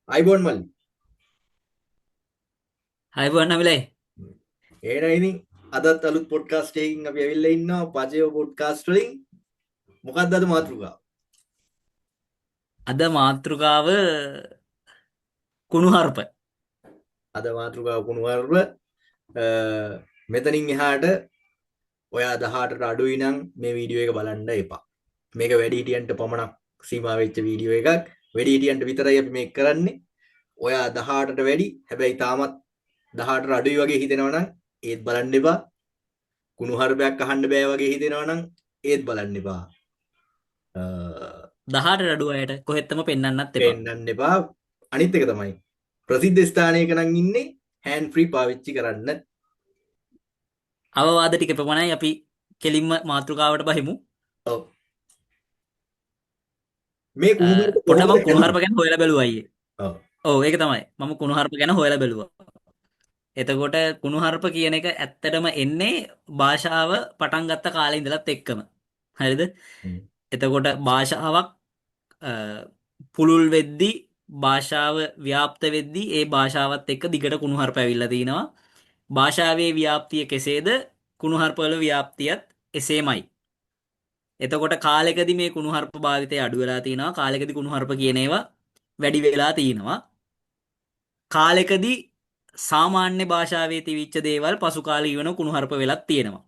අයිබෝන් මල්ලි. අයබෝවන් අමිලයි. එහෙනම් ඉතින් අදත් අලුත් පොඩ්කාස්ට් එකකින් අපි ඇවිල්ලා ඉන්නවා පජයෝ පොඩ්කාස්ට් වලින්. මොකක්ද අද මාතෘකාව? අද මාතෘකාව කුණුහරුප. අද මාතෘකාව කුණුහරුප. මෙතනින් එහාට ඔයා 18ට අඩුයි නම් මේ වීඩියෝ එක බලන්න එපා. මේක වැඩිහිටියන්ට පමණක් සීමා වෙච්ච වීඩියෝ එකක්. වැඩිහිටියන්ට විතරයි අපි මේක කරන්නේ. ඔයා 18ට වැඩි, හැබැයි තාමත් 18ට අඩුයි වගේ හිතෙනවා නම් ඒත් බලන්න එපා. කුණුහරුපයක් අහන්න බෑ වගේ හිතෙනවා නම් ඒත් බලන්න එපා. 18ට අඩු අයට කොහෙත්තම පෙන්වන්නත් එපා. පෙන්වන්න එපා. අනිත් එක තමයි ප්‍රසිද්ධ ස්ථානයක නම් ඉන්නේ හෑන්ඩ් ෆ්‍රී පාවිච්චි කරන්න. අවවාද ටික පමණයි. අපි කෙලින්ම මාතෘකාවට බහිමු. ඔව්. මේ කුණුහරුප පොඩ්ඩක් කොහොමද මම කුණුහරුප ගැන හොයලා බැලුවා අයියේ. ඔව්. ඔව් ඒක තමයි. මම කුණුහරුප ගැන හොයලා බැලුවා. එතකොට කුණුහරුප කියන එක ඇත්තටම එන්නේ භාෂාව පටන් ගත්ත කාලේ ඉඳලත් එක්කම. හරිද? එතකොට භාෂාවක් පුළුල් වෙද්දි, භාෂාව ව්‍යාප්ත වෙද්දි ඒ භාෂාවත් එක්ක දිගට කුණුහරුප ඇවිල්ලා තිනවා. භාෂාවේ ව්‍යාප්තිය කෙසේද කුණුහරුප වල ව්‍යාප්තියත් එසේමයි. එතකොට කාලෙකදී මේ කුණුහරුප භාවිතය අඩු වෙලා තිනවා. කාලෙකදී කුණුහරුප කියන ඒවා වැඩි වෙලා තිනවා. කාලෙකදී සාමාන්‍ය භාෂාවේ තිබිච්ච දේවල් පසු කාලීනව කුණුහරුප වෙලත් තියෙනවා.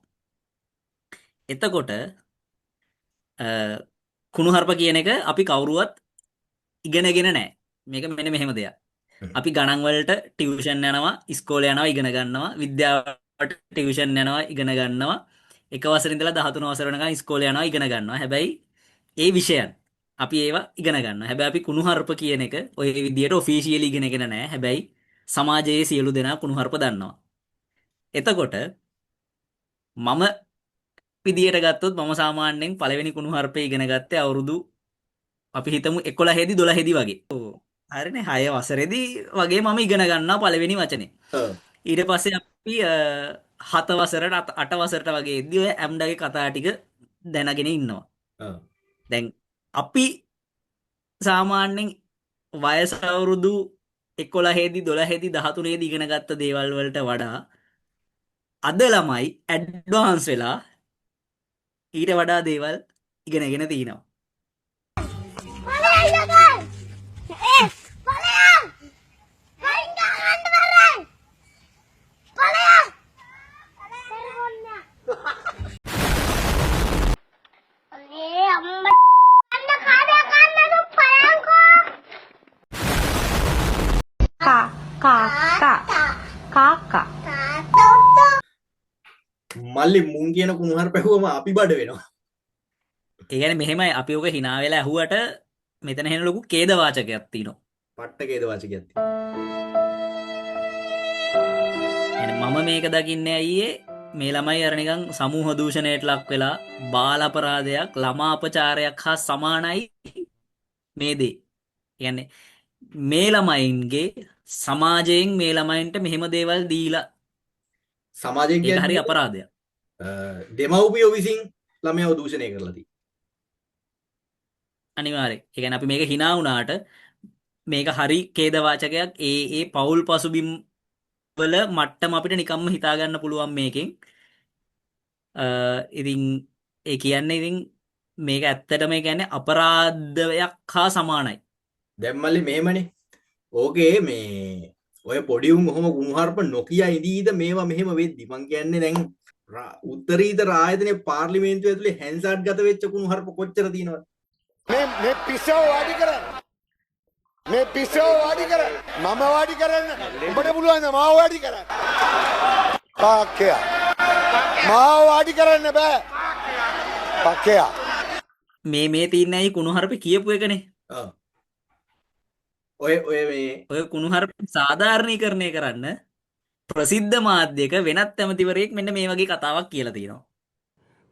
එතකොට කුණුහරුප කියන එක අපි කවුරුවත් ඉගෙනගෙන නැහැ. මේක මෙන්න මෙහෙම දෙයක්. අපි ගණන් වලට ටියුෂන් යනවා, ඉස්කෝලේ යනවා, ඉගෙන ගන්නවා, විද්‍යාවට ටියුෂන් යනවා, ඉගෙන ගන්නවා. එක වසර ඉඳලා 13 වසර වෙනකන් ඉස්කෝලේ යනවා, ඉගෙන ගන්නවා. හැබැයි ඒ විෂයන් අපි ඒවා ඉගෙන ගන්නවා. හැබැයි අපි කුණුහරුප කියන එක ඔය විදියට ඔෆිෂියලි ඉගෙනගෙන නැහැ. හැබැයි සමාජයේ සියලු දෙනා කුණුහරුප දන්නවා. එතකොට මම විදියට ගත්තොත් මම සාමාන්‍යයෙන් පළවෙනි කුණුහරුපේ ඉගෙන ගත්තේ අවුරුදු අපි හිතමු 11 දී 12 දී වගේ. ඔව්. හරිනේ 6 වසරේදී වගේ මම ඉගෙන ගන්නවා පළවෙනි වචනේ. ඊට පස්සේ අපි 7 වසරට 8 වසරට වගේ එද්දී ඔය ඇම්ඩගේ කතා ටික දැනගෙන ඉන්නවා. දැන් අපි සාමාන්‍යයෙන් වයස අවුරුදු 11 දී 12 දී 13 දී ඉගෙන ගත්ත දේවල් වලට වඩා අද ළමයි ඇඩ්වාන්ස් වෙලා ඊට වඩා දේවල් ඉගෙනගෙන තිනවා. මල්ලි මුන් කියන කුණුහරුප ඇහුවම අපි බඩ වෙනවා. ඒ කියන්නේ මෙහෙමයි, අපි ඔක hina වෙලා ඇහුවට මෙතන හෙන ලොකු ඛේදවාචකයක් තියෙනවා. පට්ට ඛේදවාචකයක් තියෙනවා. මම මේක දකින්නේ අයියේ මේ ළමයි අර නිකන් සමූහ දූෂණයට ලක් වෙලා බාල අපරාධයක්, ළමා අපචාරයක් හා සමානයි මේ දේ. ඒ කියන්නේ මේ ළමයින්ගේ සමාජයෙන් මේ ළමයින්ට මෙහෙම දේවල් දීලා සමාජයෙන් ඒක හරි කියන්නේ අපරාධයක්. දෙමව්පියෝ විසින් ළමයාව දූෂණය කරලා තියෙනවා. අනිවාර්යයෙන්. ඒ කියන්නේ අපි මේක hina වුණාට මේක හරි ඛේදවාචකයක්. ඒ ඒ පෞල් පසුබිම් වල මට්ටම අපිට නිකම්ම හිතා ගන්න පුළුවන් මේකෙන්. ඉතින් ඒ කියන්නේ ඉතින් මේක ඇත්තටම ඒ කියන්නේ අපරාධයක් හා සමානයි. දැන් මල්ලි මෙහෙමනේ. ඕකේ මේ ඔය පොඩි උන් ඔහොම කුණුහරුප නොකිය ඉඳීද මේවා මෙහෙම වෙද්දි. මං කියන්නේ දැන් උත්තරීතර ආයතනයේ පාර්ලිමේන්තුව ඇතුලේ හැන්සාඩ් ගත වෙච්ච කුණුහරුප කොච්චර තියෙනවද? මේ පිස්සව වාඩි කරන්න. මේ පිස්සව වාඩි කරන්න. මම වාඩි කරන්න. උඹට පුළුවන්ද මාව වාඩි කරන්න? පාක්කයා. මාව වාඩි කරන්න බෑ. පක්කයා. මේ තියන්නේ ඇයි කුණුහරුප කියපු එකනේ. ඔව්. ඔය මේ ඔය කුණුහරුප සාධාරණීකරණය කරන්න ප්‍රසිද්ධ මාධ්‍යක වෙනත් ඇමතිවරයෙක් මෙන්න මේ වගේ කතාවක් කියලා තියෙනවා.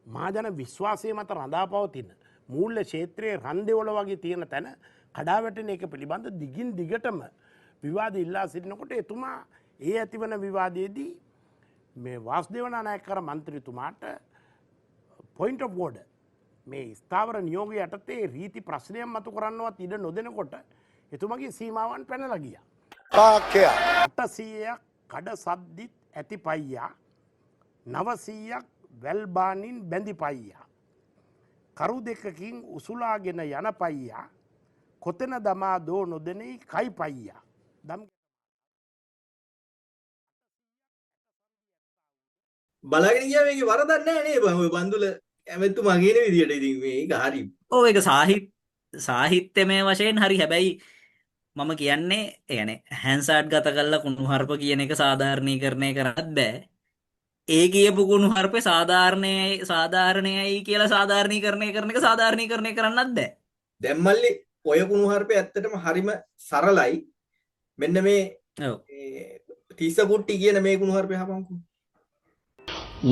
මහජන විශ්වාසය මත රඳා පවතින මූල්‍ය ක්ෂේත්‍රයේ රන් දෙවොල වගේ තියෙන තැන කඩා වැටෙන එක පිළිබඳ දිගින් දිගටම විවාද ඉල්ලා සිටිනකොට එතුමා ඒ ඇතිවන විවාදයේදී මේ වාසුදේව නානායක්කාර මන්ත්‍රීතුමාට පොයින්ට් ඔෆ් ඕඩර් මේ ස්ථාවර නියෝගය යටතේ රීති ප්‍රශ්නයක් මතු කරන්නවත් ඉඩ නොදෙනකොට එතුමගේ සීමාවන් පැනලා ගියා. පාක්කයා. 800ක් කඩ සද්දිත් ඇති පයියා, 900ක් වැල්බානින් බැඳි පයියා, කරු දෙකකින් උසුලාගෙන යන පයියා, කොතන දමා දෝ නොදෙනයි කයි පයියා. දම් බලාගෙන ගියා මේකේ වරදක් නෑ නේ බං. ඔය බන්දුල ඇමතුමා කියන විදියට ඉතින් මේක හරි. ඔව්, ඒක සාහිත්‍යමය වශයෙන් හරි. හැබැයි මම කියන්නේ ඒ කියන්නේ හැන්සාඩ් ගත කරලා කුණුහරුප කියන එක සාධාරණීකරණය කරන්නත් බෑ. ඒ කියපු කුණුහරුපේ සාධාරණයයි කියලා සාධාරණීකරණය කරන එක සාධාරණීකරණය කරන්නත් බෑ. දැන් මල්ලි ඔය කුණුහරුපේ ඇත්තටම හරිම සරලයි. මෙන්න මේ ඔව්. තිස්ස කුට්ටි කියන මේ කුණුහරුපේ අහපන්කෝ.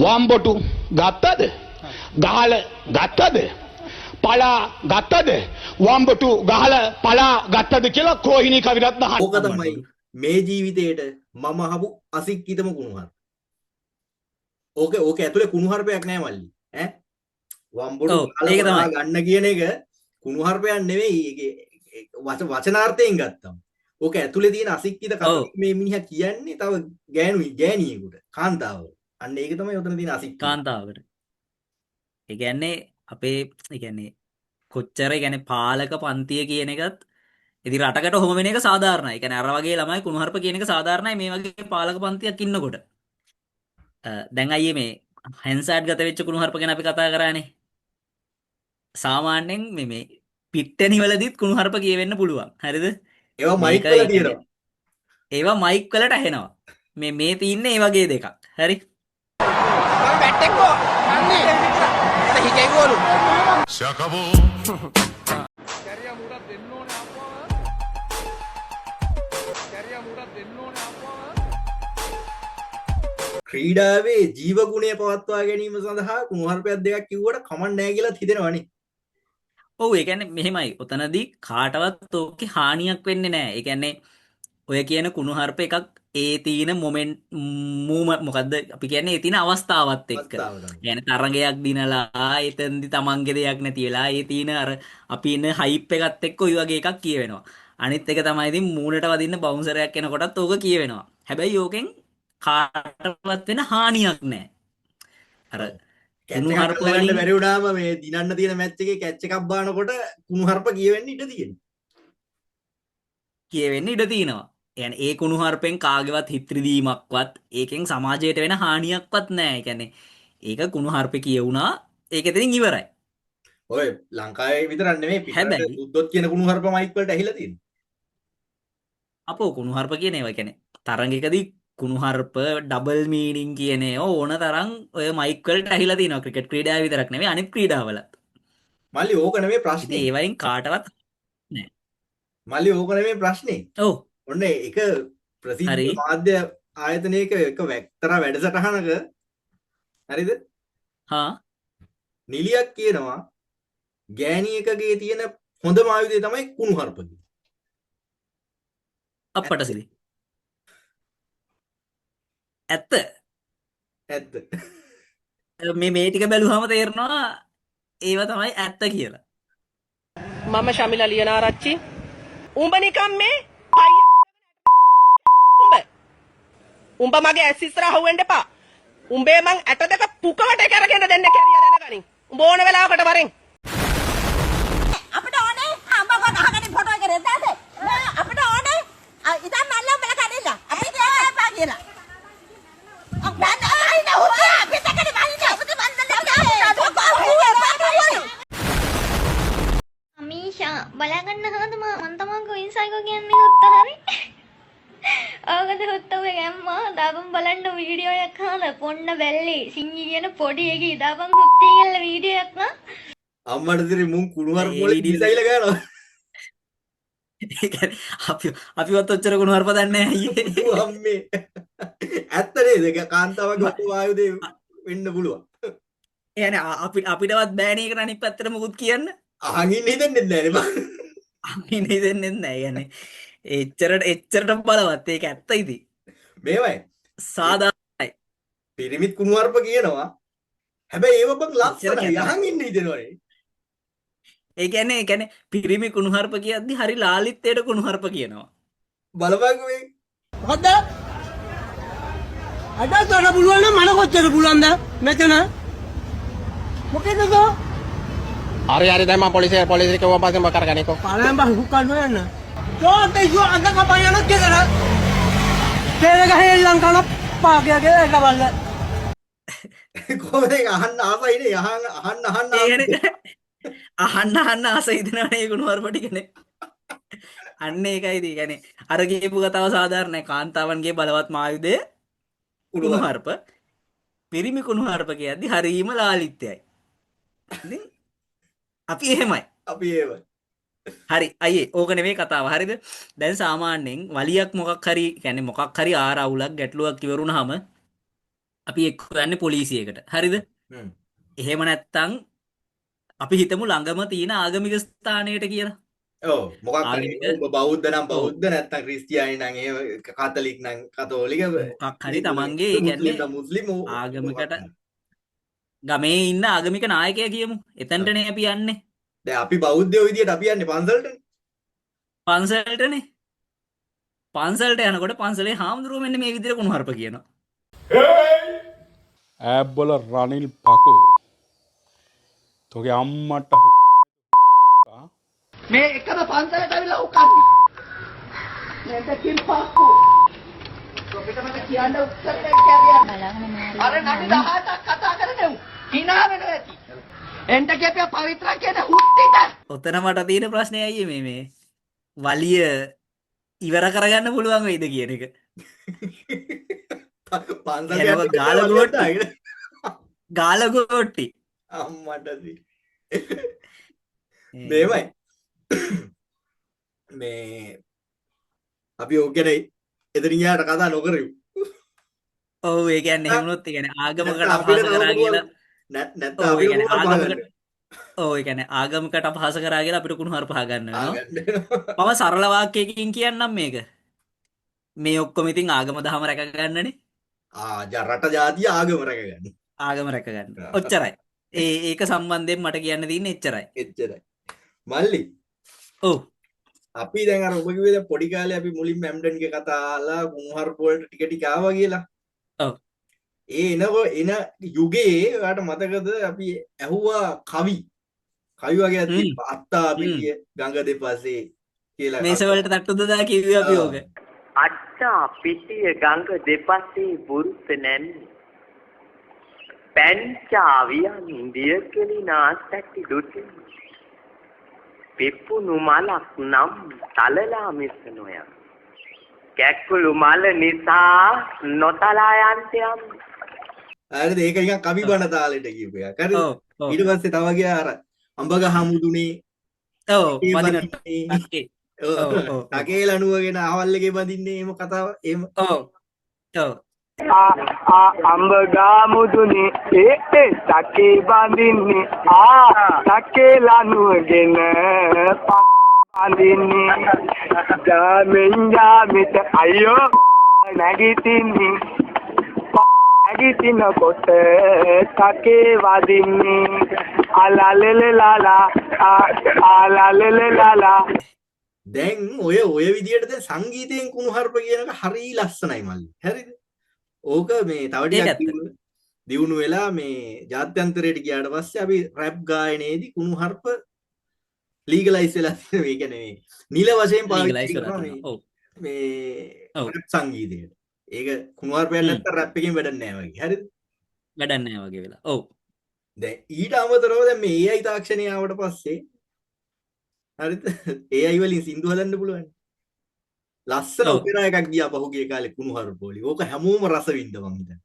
වම්බොටු ගත්තද? ගහල ගත්තද? පලා ගත්තද? වම්බොටු ගහල පලා ගත්තද කියලා කෝහිනී කවිරත්න අහනවා. ඕක තමයි මේ ජීවිතේට මම අහපු අසික්කිතම කුණුහරුප. ඕක ඇතුලේ කුණුහරුපයක් නෑ මල්ලි. ඈ වම්බොටු ඔව්, ගහල ඒක පලා තමයි. ගන්න කියන එක කුණුහරුපයක් නෙවෙයි. ඒකේ වචනාර්ථයෙන් ගත්තම. ඕක ඇතුලේ තියෙන අසික්කිත කතාව මේ මිනිහා කියන්නේ තව ගෑණියෙකුට, කාන්තාවකට. අන්න ඒක තමයි ඔතන තියෙන අසික්කිත. කාන්තාවකට. ඒ කියන්නේ අපේ ඒ කියන්නේ කොච්චර ඒ කියන්නේ පාලක පන්තිය කියන එකත් ඉතින් රටකට ඔහොම වෙන එක සාධාරණයි. ඒ කියන්නේ අර වගේ ළමයි කුණුහරුප කියන එක සාධාරණයි මේ වගේ පාලක පන්තියක් ඉන්නකොට. දැන් අයියේ මේ හැන්සාඩ් ගත වෙච්ච කුණුහරුප ගැන අපි කතා කරානේ. සාමාන්‍යයෙන් මේ මේ පිට්ටනි වලදීත් කුණුහරුප කියවෙන්න පුළුවන්. හරිද? ඒවා මයික් මේක වල ඒ කියන්නේ තියෙනවා. ඒවා මයික් වලට ඇහෙනවා. මේ මේ තින්නේ ඒ වගේ දෙකක්. හරි? Se acabó. ක්‍රීඩාවේ ජීව ගුණය පවත්වා ගැනීම සඳහා කුණුහරුපයක් දෙකක් කිව්වට කමක් නෑ කියලාත් හිතෙනවනේ. ඔව්, ඒ කියන්නේ මෙහෙමයි. ඔතනදී කාටවත් ඕකේ හානියක් වෙන්නේ නෑ. ඒ කියන්නේ ඔය කියන කුණුහරුප එකක් ඒ තියෙන මොමන්ට් මොකද්ද අපි කියන්නේ ඒ තියෙන අවස්ථාවත් එක්ක. අවස්ථාව තමයි. ඒ කියන්නේ තරගයක් දිනලා එතෙන්දි තමන්ගේ දෙයක් නැති වෙලා ඒ තියෙන අර අපි ඉන්න හයිප් එකත් එක්ක ඔය වගේ එකක් කියවෙනවා. අනිත් එක තමයි ඉතින් මූණට වදින්න බවුන්සරයක් එනකොටත් ඕක කියවෙනවා. හැබැයි ඕකෙන් කාටවත් වෙන හානියක් නෑ. අර ඔව්. කැච් එකක් කුණුහරුප අල්ලගන්න වලින් බැරි වුණාම මේ දිනන්න තියෙන මැච් එකේ කැච් එකක් බානකොට කුණුහරුප කියවෙන්න ඉඩ තියෙනවා. කියවෙන්න ඉඩ තියෙනවා. ඒ කියන්නේ ඒ කුණුහරුපෙන් කාගේවත් හිත් රිදීමක්වත් ඒකෙන් සමාජයට වෙන හානියක්වත් නෑ. ඒ කියන්නේ ඒක කුණුහරුපේ කියවුණා ඒක එතනින් ඉවරයි. ඔය ලංකාවේ විතරක් නෙමෙයි පිටරට හැබැයි සුද්දොත් කියන කුණුහරුප මයික් වලට ඇහිලා තියෙනවා. අපෝ කුණුහරුප කියන ඒවා කියන්නේ තරඟයකදී කුණුහරුප ඩබල් මීනින් කියන ඒවා ඕන තරම් ඔය මයික් වලට ඇහිලා තියෙනවා. ක්‍රිකට් ක්‍රීඩාවේ විතරක් නෙමෙයි අනිත් ක්‍රීඩාවලත්. මල්ලි ඕක නෙමෙයි ඉතින් ප්‍රශ්නේ. ඒවයින් කාටවත් නෑ. මල්ලි ඕක නෙමෙයි ප්‍රශ්නේ. ඔව්. ඔන්න එක ප්‍රසිද්ධ හරි. මාධ්‍ය ආයතනයක එක එක්තරා වැඩසටහනක හරිද? හා නිලියක් කියනවා ගෑණියකගේ තියෙන හොඳම ආයුධය තමයි කුණුහරුප කියලා. අප්පට සිරි. ඇත්ත. ඇත්ත. මේ මේ ටික බැලුවම තේරෙනවා ඒව තමයි ඇත්ත කියලා. මම ශමිලා ලියනාරච්චි. උඹ නිකන් මේ උඹ උඹ මගේ ඇස් ඉස්සරහ අහුවෙන්න එපා. උඹේ මං ඇට දෙක පුකවට එක අරගෙන දෙන්න කැරියා දැනගනින්. උඹ ඕන වෙලාවකට වරෙන්. අපිට ඕනේ අම්මා ගහගෙන ෆොටෝ එක රෙද්දාද? නෑ අපිට ඕනේ ඉතින් මල්ලා උඹලා කඩෙන්න. අපි කියන්න එපා කියලා. බෑ ආයි නෑ උඹ අපිට කඩේ බලින්න. අපිට බලින්න. අමීෂා බලාගන්න හොඳ මං තමන් ක්වීන් සයිකෝ කියන්නේ හුත්ත හරි. ඕකද හුත්ත ඔය ගැම්මා දාපන් බලන්න වීඩියෝ එකක් අහලා පොන්න බැල්ලේ සිංහි කියන පොඩි එකේ දාපන් හුත්ති කියලා වීඩියෝ එකක් නා. අම්මට සිරි මුන් කුණුහරුප ඒ වලින් වීඩියෝ මිසයිල ගහනවා. ඒ කියන්නේ අපිවත් ඔච්චර කුණුහරුප දන්නේ නැහැ අයියේ. ඌ අම්මේ. ඇත්ත නේද? ඒක කාන්තාවගේ ඔක්කොම ආයුධය වෙන්න පුළුවන්. ඒ කියන්නේ අපිටවත් බෑනේ ඒකට අනිත් පැත්තට මොකුත් කියන්න. අහන් ඉන්න හිතෙන්නේ නැහැ නේ බං. අපි හිතෙන්නේ නැහැ. ඒ කියන්නේ එච්චරට බලවත් ඒක ඇත්ත ඉතින්. මේවයි. සාධාරණයි. පිරිමිත් කුණුහරුප කියනවා. හැබැයි ඒව බං එච්චර ලස්සනයි. කැතයි. අහන් ඉන්න හිතෙනවනේ. ඒ කියන්නේ පිරිමි කුණුහරුප කියද්දි හරි ලාලිත්‍යයට කුණුහරුප කියනවා. බලපන්කෝ මේ. මොකද්ද? අඩ ගන්න පුළුවන් නම් මන කොච්චර පුළුවන්ද මෙතන? මොකේද තෝ? හරි හරි, දැන් මම පොලිසිය පොලිසිය කිව්වා පස්සේ මම කරගන්නේකෝ. පලයන් බං හුක්කන්න යන්න. තෝ තේ අඟ කපන් යන ගෙදර. තේර ගහේ ලංකාන පාගයගේ එක බලන්න. කොහොමද ඒක අහන්න ආසයි නේ, අහන්න අහන්න අහන්න ඒ ආසයි. කියන්නේ අහන්න අහන්න ආස හිතෙනවනේ ඒ කුණුහරුප ටිකනේ. අන්න ඒකයි ඉතින්. ඒ කියන්නේ අර කියපු කතාව සාධාරණයි. කාන්තාවන්ගේ බලවත් ආයුධය කුණුහරුප. කුණුහරුප. පිරිමි කුණුහරුප කියද්දි හරීම ලාලිත්‍යයි. ඉතින් අපි එහෙමයි. අපි එහෙමයි. හරි අයියේ, ඕක නෙමෙයි කතාව. හරිද? දැන් සාමාන්‍යයෙන් වලියක් මොකක් හරි, කියන්නේ මොකක් හරි ආරවුලක් ගැටලුවක් ඉවරුනහම අපි එක්ක යන්නේ පොලිසියකට. හරිද? එහෙම නැත්තම් අපි හිතමු ළඟම තියෙන ආගමික ස්ථානයට කියලා. ඔව්, මොකක් හරි ආගමික ඔබ බෞද්ධ නම් ඔව් බෞද්ධ, නැත්තම් ක්‍රිස්තියානි නම් එහෙම, කතෝලික නම් කතෝලික, මොකක් හරි හින්දු නම් තමන්ගේ ඒ හින්දු, මුස්ලිම් කියන්නේ නම් මුස්ලිම්, මොකක් ආගමකට හරි. ගමේ ඉන්න ආගමික නායකයා කියමු. එතනටනේ අපි යන්නේ. දැන් අපි බෞද්ධයෝ විදියට අපි යන්නේ පන්සලටනේ. පන්සලටනේ. පන්සලට යනකොට පන්සලේ හාමුදුරුවෝ මෙන්න මේ විදිහට කුණුහරුප කියනවා. ඈබ්බොල රනිල් පකෝ, තෝගේ අම්මට. මේ එකම පන්සලට ඇවිල්ලා උකන්නේ. නැන්දකින් පක්කු. ඔබට මට කියන්න උත්තර දෙන්න කැරියන්න. අර නඩු 18ක් කතා කරන උන් හිනා වෙනවා ඇති. එන්ට කියපියා පවිත්‍රා කියන හුට්ටිට. ඔතන මට තියෙන ප්‍රශ්නේ අයියේ, මේ මේ වලිය ඉවර කරගන්න පුළුවන් වෙයිද කියන එක. පන්සලට කියන්නේ ඔක යන්න ගාල වලියක් ගෝට්ටි. දාගෙන. ගාල ගෝට්ටි. අම්මට සි. මේ මේමයි. මේ අපි ඕක ගැන එතනින් එහාට කතා නොකරමු. ඔව්, ඒ කියන්නේ එහෙම වුණොත්, ඒ කියන්නේ ආගමකට නැත්නම් අපිට අපහාස තව කරා පුළුවන් කියලා නැත්නම් ඔව්, ඒ අපිට කියන්නේ පුළුවන් ආගමකට පහගන්න. ඔව්, ඒ කියන්නේ ආගමකට අපහාස කරා කියලා අපිට කුණුහරුප ගන්න වෙනවා. ආගන්න වෙනවා. මම සරල වාක්‍යයකින් කියන්නම් මේක. මේ ඔක්කොම ඉතින් ආගම දහම රැක ගන්නනේ. ආ රට ජාතිය ආගම රැකගන්න. ආගම රැක ගන්න. ඔච්චරයි. ඒ ඒක සම්බන්ධයෙන් මට කියන්න තියෙන්නේ එච්චරයි. එච්චරයි. මල්ලි, ඔව්. අපි දැන් අර ඔබ කිව්වේ දැන් පොඩි කාලේ අපි මුලින්ම ඇම්ඩන්ගේ කතා අහලා කුණුහරුප වලට ටික ටික ආවා කියලා. ඔව්. ඒ එනකො එන යුගයේ ඔයාට මතකද අපි ඇහුවා කවි කවි වගේක් තිබ්බා, අත්තා පිටිය ගඟ දෙපසේ කියලා මේස කවියක්. වලට තට්ටු දදා කිව්වේ අපි ඔව්. ඕක. අට්ටා පිටිය ගඟ දෙපසේ බුරුත නැන්නේ. පැංචා වියන් දිය කෙලිනා සැටි දුටින්. පිපුණු මලක් නම් තලලා මිස නොයන්. කැකුළු මල නිසා නොතලා යන්ට යම්. හරිද? ඒක නිකන් කවි බණ තාලෙට කියපු එකක්. හරිද? ඔව් ඔව්. ඊට පස්සේ තව ගියා අර අඹ ගහ මුදුනේ ඔව් ටකේ වදින බඳින්නේ. ටකේ. ඔව් ඔව් ඔව් ඔව්. ටකේ ලණුවගෙන අහවල් එකේ බඳින්නේ එහෙම කතාව එහෙම. ඔව් ඔව්. ආ ආ අඹ ගාමුදුනේ ඒ ඒ සකේ බඳින්නේ, ආ සකේ ලනුවගෙන බඳින්නේ, ජාමෙන් ජාමිත අයියෝ නැගිටින්නේ, නැගිටිනකොට සකේ වදින්නේ, අලලලලාලා ආලලලලාලා. දැන් ඔය ඔය විදියට දැන් සංගීතයෙන් කුණුහරුප කියන එක හරි ලස්සනයි මල්ලි. හරිද? ඕක මේ තව ඒක ටිකක් ඇත්ත. දියුණු වෙලා මේ ජාත්‍යන්තරයට ගියාට පස්සේ අපි රැප් ගායනයේදී කුණුහරුප ලීගලයිස් වෙලා තියෙනවා. ඒ කියන්නේ මේ නිල වශයෙන් පාවිච්චි ලීගලයිස් වෙලා කරනවා මේ තියෙනවා. ඔව්. මේ ඔව්. රැප් සංගීතයට. ඒක කුණුහරුපයක් නැත්තම් රැප් එකෙන් වැඩක් නෑ වගේ. හරිද? වැඩක් නෑ වගේ වෙලා. ඔව්. දැන් ඊට අමතරව දැන් මේ AI තාක්ෂණය ආවට පස්සේ, හරිද? AI වලින් සින්දු හදන්න පුළුවන්. ලස්සන ඔව්. ඔපෙරා එකක් ගියා පහුගිය කාලේ කුණුහරුප වලින්. ඕක හැමෝම රස වින්ද මං හිතන්නේ.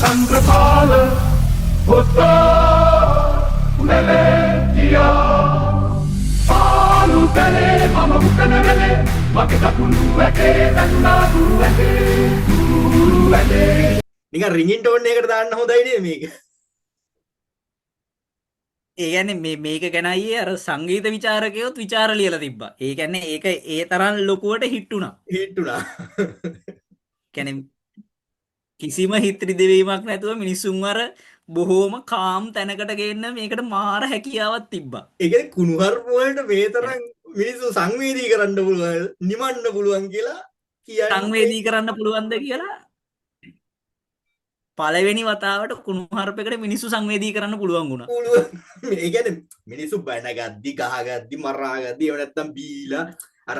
චන්ද්‍රපාල පාලු තැනේ මම මුකන වෙලේ මගේ දකුණු වැටේ වැටුණා දුරු වැටේ දුරු වැටේ. නිකන් රින්ගින් ටෝන් එකකට දාන්න හොඳයි නේ මේක. ඒ කියන්නේ මේ මේක ගැන අයියේ අර සංගීත විචාරකයොත් විචාර ලියලා තිබ්බා. ඒ කියන්නේ ඒක ඒ තරම් ලොකුවට හිට් වුණා. හිට් වුණා. කියන්නේ කිසිම හිත් රිදවීමක් නැතුව මිනිස්සුන් අර බොහෝම කාම් තැනකට ගේන්න මේකට මාර හැකියාවක් තිබ්බා. ඒ කියන්නේ කුණුහරුප වලට මේ තරම් මිනිස්සු සංවේදී කරන්න පුළුවන්, නිමන්න පුළුවන් කියලා කියන්නේ. සංවේදී කරන්න පුළුවන්ද කියලා පළවෙනි වතාවට කුණුහරුපයකට මිනිස්සු සංවේදී කරන්න පුළුවන් වුණා. පුළුවන්. ඒ කියන්නේ මිනිස්සු බැනගද්දි, ගහගද්දි, මරාගද්දි, එහෙම නැත්තම් බීලා අර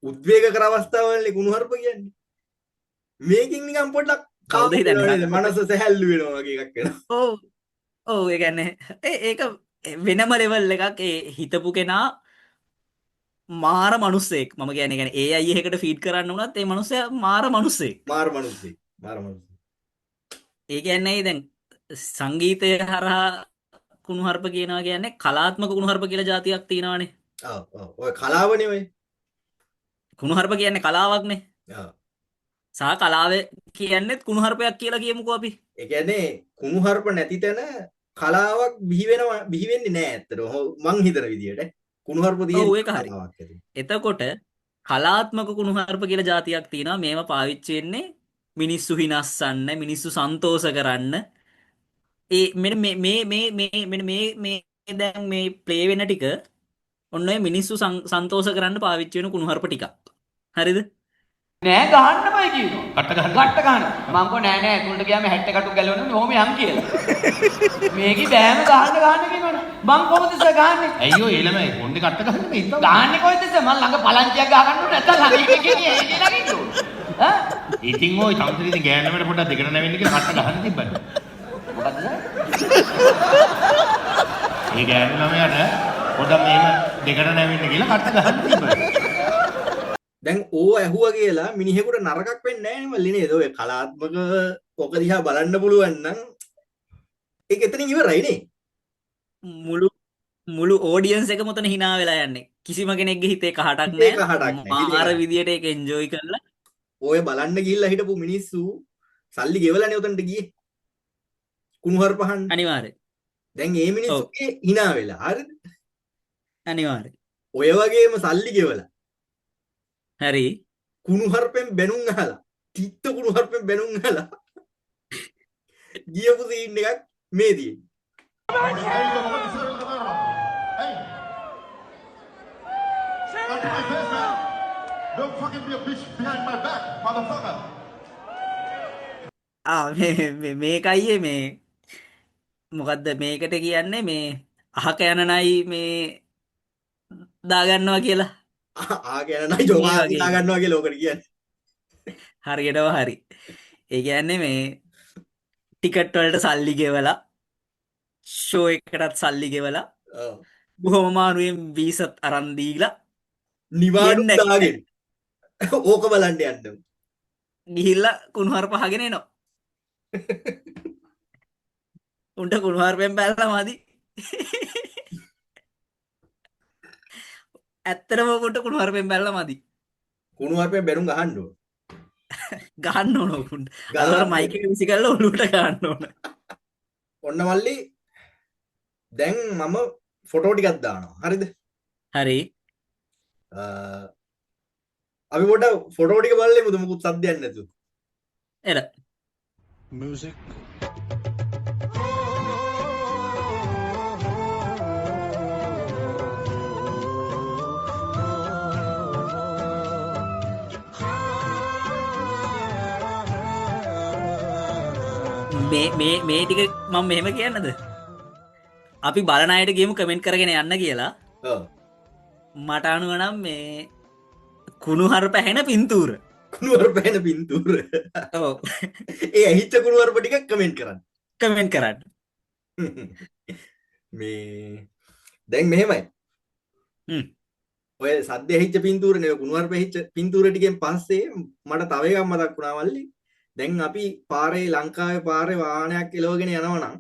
උද්වේග කර අවස්ථාවලනේ කුණුහරුප කියන්නේ. මේකෙන් නිකන් පොඩ්ඩක් කවුද කාම් හිතන්නේ? වෙනවා නේද? මනස සැහැල්ලු වෙනවා වගේ එකක් වෙනවා. ඔව් ඔව්, ඒ කියන්නේ ඒක වෙනම ලෙවල් එකක්. ඒ හිතපු කෙනා මාර මනුස්සයෙක්. මම කියන්නේ, ඒ කියන්නේ AI එකකට ෆීඩ් කරන්න වුණත් ඒ මනුස්සයා මාර මනුස්සයෙක්. මාර මනුස්සයෙක්. මාර මනුස්සයෙක්. ඒ කියන්නේ දැන් සංගීතය හරහා කුණුහරුප කියනවා කියන්නේ කලාත්මක කුණුහරුප කියලා જાතියක් තියෙනවානේ. ඔව් ඔව්. ඔය කලාවනේ ඔය. කුණුහරුප කියන්නේ කලාවක්නේ. ඔව්. සහ කලාව කියන්නේත් කුණුහරුපයක් කියලා කියමුකෝ අපි. ඒ කියන්නේ කුණුහරුප නැති තැන කලාවක් බිහි වෙනවා, බිහි වෙන්නේ නෑ ඇත්තටම. මං හිතන විදියට කුණුහරුප ඔව් තියෙන ඒක හරි. කලාවක් ඇති. එතකොට කලාත්මක කුණුහරුප කියලා જાතියක් තියෙනවා. මේවා පාවිච්චි වෙන්නේ මිනිස්සු හිනස්සන්න, මිනිස්සු සන්තෝෂ කරන්න. ඒ මෙන්න මේ මේ මේ මේ මෙන්න මේ මේ දැන් මේ ප්ලේ වෙන ටික ඔන්න ඔය මිනිස්සු සන්තෝෂ කරන්න පාවිච්චි වෙන කුණුහරුප ටිකක්. හරිද? නෑ ගහන්නමයි කියනවා. කට්ට ගහන්න. කට්ට ගහන්න. මං කෝ නෑ නෑ ඇතුළට ගියාම 61 ගැලවෙනවා ඔහොම යන් කියලා. මේකි බෑම ගහන්න ගහන්න කියනවනේ. මං කොහොමද සර් ගහන්නේ? ඇයි ඔය ඒ ළමයි කොණ්ඩේ කට්ට ගහන්න මේ ඉතින් ගහන්නේ කොහෙද සර්? මං ළඟ පලංචියක් ගහ ගන්න ඕනේ නැත්තම් ළඟ ඉන්න කෙනෙක් ඒ ළඟ ඉන්න ඕනේ. ඈ? ඉතින් ඔය චම්සරි ඉතින් ගෑනු ළමයට පොඩ්ඩක් දෙකට නැවෙන්න කියලා කට්ට ගහන්න තිබ්බනේ. මොකද්ද සර්? ඒ ගෑනු ළමයාට පොඩ්ඩක් මෙහෙම දෙකට නැවෙන්න කියලා කට්ට ගහන්න තිබ්බනේ. දැන් ඕව ඇහුවා කියලා මිනිහෙකුට නරකක් වෙන්නේ නෑ නේ මල්ලි නේද? ඔය කලාත්මක ඔක දිහා බලන්න පුළුවන් නම් ඒක එතනින් ඉවරයි නේ. මුළු මුළු ඔඩියන්ස් එකම උතන hina වෙලා යන්නේ. කිසිම කෙනෙක්ගේ හිතේ කහටක් හිතේ නෑ. කහටක් නෑ. හිතේ මාර කහටක්. විදියට ඒක එන්ජොයි කරලා ඔය බලන්න ගිහිල්ලා හිටපු මිනිස්සු සල්ලි ගෙවලානේ උතනට ගියේ. කුණුහරුප අහන්න. අනිවාර්යයෙන්. දැන් ඒ ඔව් මිනිස්සුගේ hina වෙලා. හරිද? අනිවාර්යයෙන්. ඔය වගේම සල්ලි ගෙවලා හරි. කුණුහරුපෙන් බැනුම් අහලා, තිත්ත කුණුහරුපෙන් බැනුම් අහලා ගියපු සීන් එකක් මේ තියෙන්නේ. ආ මේ මේ මේකයි මේ මොකද්ද මේකට කියන්නේ මේ අහක යන නයි මේ දාගන්නවා කියලා. ආ කියන නයි ඒ ජෝකා වගේ දා එකක්. ගන්නවා කියලා ඕකට කියන්නේ. හරියටම හරි. ඒ කියන්නේ මේ ටිකට් වලට සල්ලි ගෙවලා ෂෝ එකටත් සල්ලි ගෙවලා ඔව්. බොහොම අමාරුවෙන් වීසත් අරන් දීලා නිවාඩු ගෙන්න දාගෙන ඕක බලන්න යන්න. ගිහිල්ලා කුණුහරුප අහගෙන එනවා. උන්ට කුණුහරුපෙන් බැලලා මදි. ඇත්තටම උන්ට කුණුහරුපෙන් බැලලා මදි. කුණුහරුපෙන් බැනුම් ගහන්න ඕන. ගහන්න ඕන උන්ට. අර ගහන්න මයික් එක විසි කරලා ඔලුවට ගහන්න ඕන. ඔන්න මල්ලි දැන් මම ෆොටෝ ටිකක් දානවා. හරිද? හරි. අපි පොඩ්ඩක් ෆොටෝ ටික බලලෙමුද මොකුත් සද්දයක් නැතුව. එල. Music. මේ මේ මේ ටික මම මෙහෙම කියන්නද? අපි බලන අයට ගියමු කමෙන්ට් කරගෙන යන්න කියලා. ඔව්. මට අනුව නම් මේ කුණුහරුප ඇහෙන පින්තූර. කුණුහරුප ඇහෙන පින්තූර. ඔව්. ඒ ඇහිච්ච කුණුහරුප ටික කමෙන්ට් කරන්න. කමෙන්ට් කරන්න. මේ දැන් මෙහෙමයි. ඔය සද්ද ඇහිච්ච පින්තූරනේ ඔය කුණුහරුප ඇහිච්ච පින්තූර ටිකෙන් පස්සේ මට තව එකක් මතක් වුණා මල්ලි. දැන් අපි පාරේ ලංකාවේ පාරේ වාහනයක් එලවගෙන යනවා නම්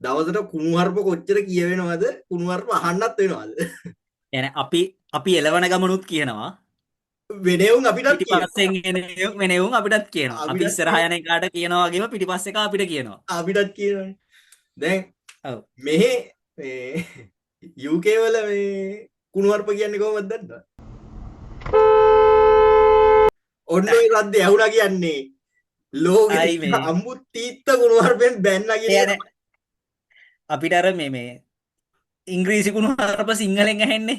දවසට කුණුහරුප කොච්චර කියවෙනවද? කුණුහරුප අහන්නත් වෙනවද? يعني අපි එලවන ගමනුත් කියනවා. වෙන උන් අපිටත් කියනවා. පිටිපස්සෙන් එන වෙන උන් අපිටත් කියනවා. අපි අපිටත් ඉස්සරහා යන එකාට කියනවා වගේම පිටිපස්ස එකා අපිට කියනවා. අපිටත් කියනවනේ. දැන් ඔව්. මෙහෙ මේ UK වල මේ කුණුහරුප කියන්නේ කොහොමද දන්නවද? ඔන්න ඔය රද්දේ ඇහුණා කියන්නේ ලෝකෙ ආයි මේ අම්බු තීත්ත කුණුහරුපෙන් බැන්නා කියන ඒ එක අර අපිට අර මේ මේ ඉංග්‍රීසි කුණුහරුප සිංහලෙන් ඇහෙන්නේ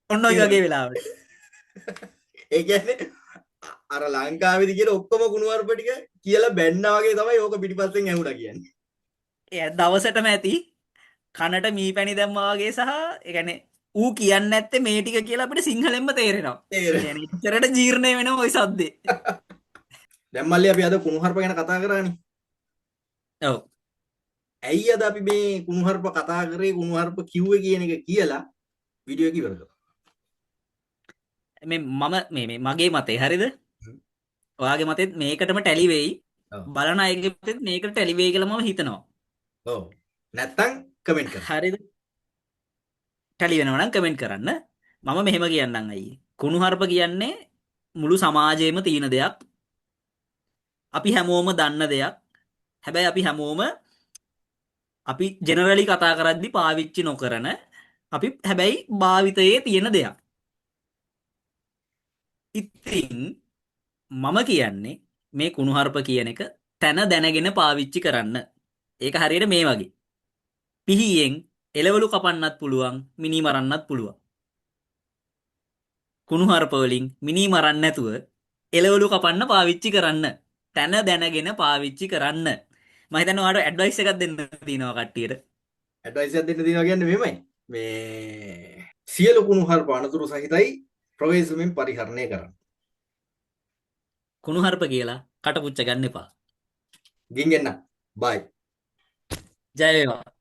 ඔන්න ඔය වගේ වෙලාවට. ඒ කියන්නේ අර ලංකාවේදී කියන ඔක්කොම කුණුහරුප ටික කියලා බැන්නා වගේ තමයි ඕක පිටිපස්සෙන් ඇහුණා කියන්නේ. ඒ දවසටම ඇති කනට මී පැණි දැම්මා වගේ සහ ඒ කියන්නේ ඌ කියන්නේ නැත්තේ මේ ටික කියලා අපිට සිංහලෙන්ම තේරෙනවා. ඒ තේරෙනවා. කියන්නේ එච්චරට ජීර්ණය වෙනවා ඔය සද්දේ. දැන් මල්ලි අපි අද කුණුහරුප ගැන කතා කරානේ. ඔව්. ඇයි අද අපි මේ කුණුහරුප කතා කරේ කුණුහරුප කිව්වේ කියන එක කියලා වීඩියෝ එක ඉවර කරා. මේ මම මේ මේ මගේ මතේ හරිද? ඔයාගේ මතෙත් මේකටම ටැලි වෙයි. ඔව්. බලන අයගේ මතෙත් මේකට ටැලි වෙයි කියලා මම හිතනවා. ඔව්. නැත්තම් කමෙන්ට් කරන්න. හරිද? ටැලි වෙනවා නම් කමෙන්ට් කරන්න. මම මෙහෙම කියන්නම් අයියේ. කුණුහරුප කියන්නේ මුළු සමාජයේම තියෙන දෙයක්. අපි හැමෝම දන්න දෙයක්. හැබැයි අපි හැමෝම අපි ජෙනරලි කතා කරද්දි පාවිච්චි නොකරන අපි හැබැයි භාවිතයේ තියෙන දෙයක්. ඉතින් මම කියන්නේ මේ කුණුහරුප කියන එක තැන දැනගෙන පාවිච්චි කරන්න. ඒක හරියට මේ වගේ. පිහියෙන් එළවලු කපන්නත් පුළුවන්, මිනි මරන්නත් පුළුවන්. කුණුහරුප වලින් මිනි මරන්න නැතුව එළවලු කපන්න පාවිච්චි කරන්න. තැන දැනගෙන පාවිච්චි කරන්න. මම හිතන්නේ ඔයාලට ඇඩ්වයිස් එකක් දෙන්න තියෙනවා කට්ටියට. ඇඩ්වයිස් එකක් දෙන්න තියෙනවා කියන්නේ මෙහෙමයි. මේ සියලු කුණුහරුප අනතුරු සහිතයි ප්‍රවේශමෙන් පරිහරණය කරන්න. කුණුහරුප කියලා කට පුච්ච ගන්න එපා. ගින් එන්න. බයි. ජය වේවා.